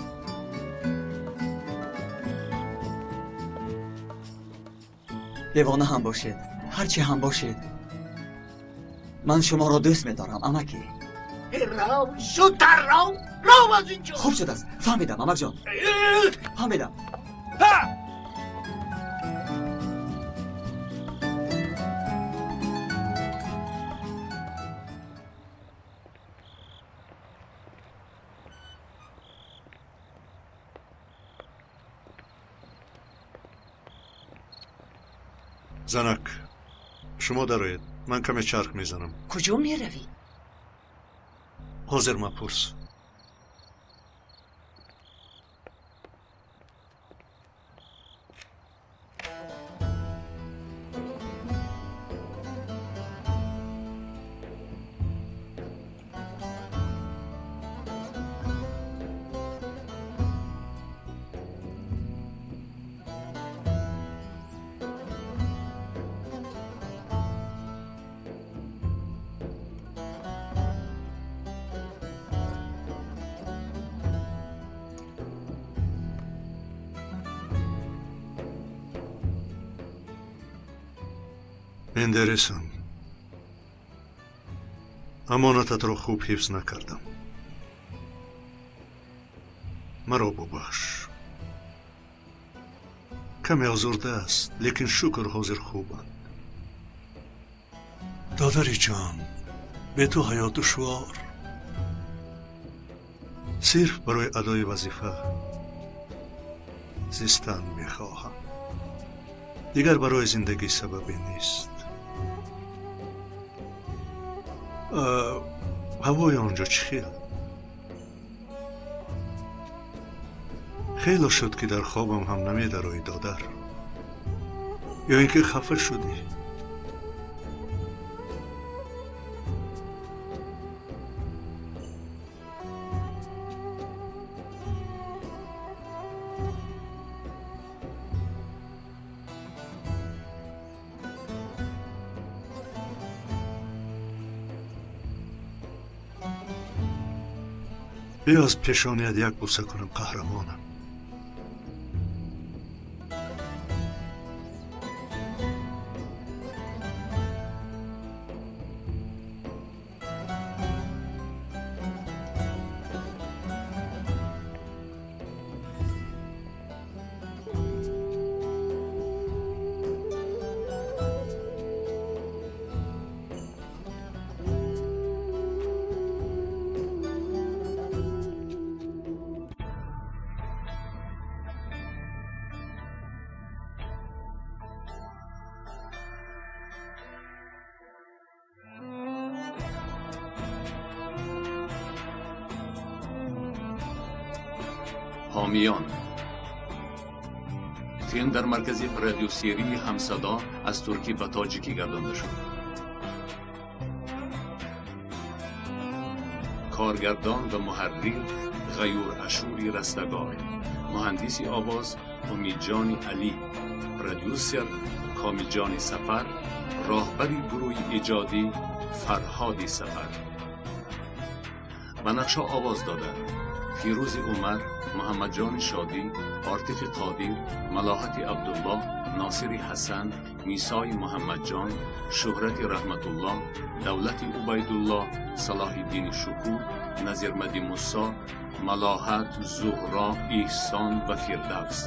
S9: Девона ҳам бошед, ҳарчи ҳам бошед, ман шуморо дӯст медорам, амакӣ.
S12: Рав, зудтар рав, рав аз инҷо.
S9: Хуб шудааст, фаҳмидам, амакҷон, фаҳмидам.
S8: Занак, шумо дароед, ман каме чарх мезанам.
S2: Куҷо меравӣ?
S8: Ҳозир мапурс. Мендересам, амонататро хуб ҳифз накардам. Маро бубахш. Каме озурда аст, лекин шукр ҳозир хубанд. Додари ҷон, бе ту ҳаёт душвор. Сирф барои адои вазифа зистан мехоҳам. Дигар барои зиндагӣ сабабе нест. Ҳавои он ҷо чӣ хел? Хело шуд, ки дар хобам ҳам намедароӣ, додар. Ё ин ки хафа шудӣ? Биё аз пешоният як бӯса кунам, қаҳрамонам.
S14: حامیان فیلم در مرکز پرودیوسری همصدا از ترکی به تاجیکی گردانده شد. کارگردان و محرر غیور اشوری رستگار، مهندس آواز امیدجان علی، پرودیوسر کامیلجان سفر، راهبر گروه ایجادی فرهادی سفر. و نقش آواز دادند فیروز عمر، محمدجان شادی، عاطف قادر، ملاحت عبدالله، ناصر حسن، میسای محمدجان، شهرت رحمت الله، دولت عبیدالله، صلاح الدین شکور، نظیرمدی موسی، ملاحت، زهرا، احسان و فردوس.